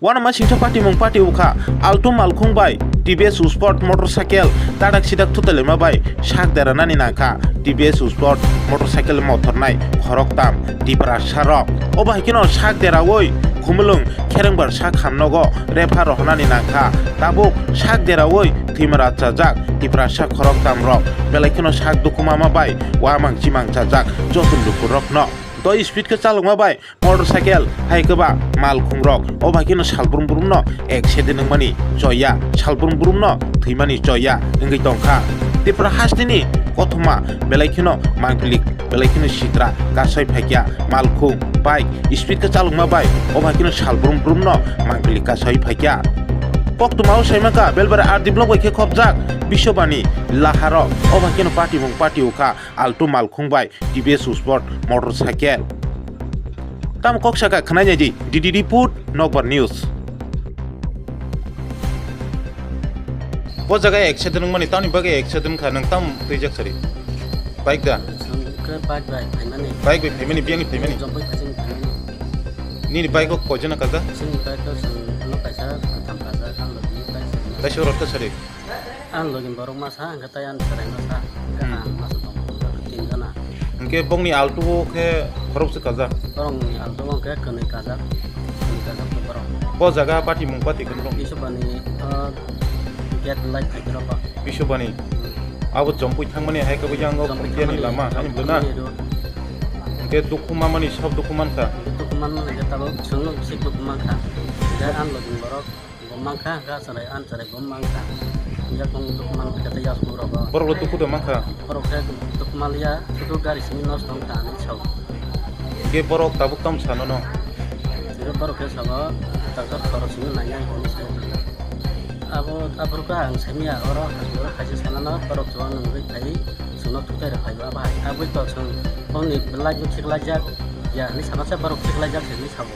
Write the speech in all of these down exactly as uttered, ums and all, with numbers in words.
Uanama singcha patimung pati ukha, Alto malkhung bai T V S Sport motorcycle tadak sidak thutalaima bai sak deranani nangkha. T V S Sport motorcycle mothornai khoroktam Tiprasa rok. Obo hai kheno sak deraui Khumulwng Kherengbar sak hamnogo repha rohonani nangkha. Tabuk sak deraui thwimara chajak Tiprasa khoroktam rok. Belai kheno sak dukumama bai uamang chimang chajak joto lukurokno. Doi speed khe chalokma bai motorcycle hai kwba malkhung rok o bai kheno salbrum brumno accident wngmani choya, salbrum brumno thwimani choya wngwi tongkha. Tripura hasteni kothoma belai kheno mangpili, belai kheno sitra kasai phaikya malkhung bike speed khe chalokma bai o bai kheno salbrum brumno mangpili kasai phaikya. Koktwmao saimakha Belbari R D block bai khe khopjak Biswabani laharo o bai kheno patimung pati ukha Alto malkhung bai T V S Sport motorcycle. Tamo kok saka khwnai nai di, D D report, Nokbar News. Bo jaga accident wngmani, tamni bagwi accident kha, nang tam twijak sari? Bike da? Sangkhe bike bai phaimani. Bike bai phaimani, biyangni phaimani? Jompui phaiching phaimani. Nini bike o koijana kaga? Chini bike o chwng no kaisa, katham kaja, ang logi bike chwng. Kaisa rot ka sari? Ang logi borok masa, hwnkhe tei ani chwrai masa, hwnkhe hmm, ang masa tongo, tin jona. Hwnkhe bongni Alto o khe khoroksa kajak? Borokni Alto o hwnkhe kwnwi kajak, kwnwi kajak borok. Bo jaga patimung pati khe borok? Biswabani, ah, gate light phaikhe rw ba. Biswabani? Hmm. Abo Jompui thangmani hai khe bo yang o Jompui Khumthiyani thangmani, lama, ani Jompui bwna? Thangmani road. Hwnkhe dukhu mamani sob dukhu mankha? Hwnkhe dukhu manmani hwnkhe tabuk chwngno bisi dukhu mankha. Hwnkhe ang logi borok. Bo mankha, hwnkhe chwrai, ani chwrai bo mankha. Yakung dukhu man khe tei yakung rogo. Borok lo dukhu da mankha? Borok khe dukhu manliya, sudu gari simi nosto wngkha hinwi sao. Hwnkhe borok tabuk tamo sano no? Hwnkhe borok khe sao, doctor khorok simi nainai hinwi sao. Abo, aphuru khe ang saimanya, oro hospital kaisa sanano, borok chuwak nungwi phai, chwngno thuktai rw phaibo, abo hai, aboni to chwng, boni light bo khiklaijak ya hinwi sanasa, borok khiklaijak se hinwi sao.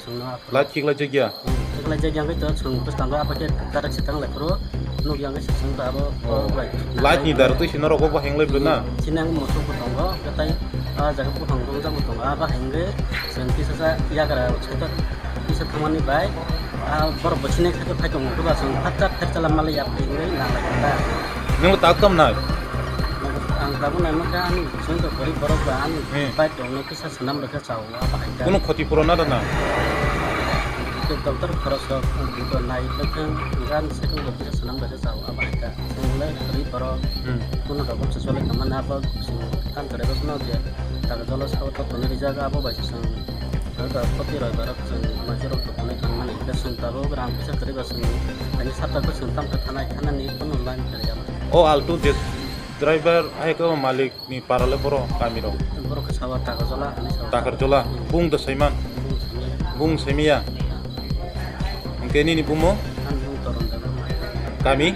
Chwngno aphuru. Light khiklaijak ya? Hmm, khiklaijak ya wngwi to chwng bwskango abo khe karak se tang lai phuru nukya wngwi se chwng to abo, oh, bai. Light ni daro twi se norok bo henglai bwna? Hmm, chini ang musuk bo tongo, tei ah jaga buphang tongjak bo tongo, abo hengwi chwng kisa sa yagra saitok kisa thangmani bai, ah, borok bo chini saitok phai tongo, kwba chwng phatsa pherchala malai ya hengwi nang lai ta. Nwng tak tam nai? Ang tabuk nai mankha, ani chwng to gorib borok ba, ani hmm, bike rokno kisa swnam rwkha. Chao, abo hai kha. Kunu khoti puron na rwna? Tei doctor khorok rok, um, to nai tongthang, gan se tong kisa swnam bai khe chao, abo hai kha. Chwng le kwrwi borok, hmm, kunu rokom se chole tongmani, abo chwng tam kwrwi rok no je, tak jolo sao to tonwi rijak, abo bai se chwng, abo khoti rok, borok chwng, mansi rok to tonwi thangmani, hwnkhe chwng tabuk rang kisa kwrwi ba chwng, ani sapta khe chwng tam khe thanai, thanani kunu line kwrwi abo. O Alto je driver hai khe o malik ni para le borok kami rok. Borok khe sabo Takarjola hinwi sabo. Takarjola. Hmm. Bung da saiman? Bung simi. Bung simiya. Hwnkhe nini bumo? Ani bung Toron Debbarma. Kami?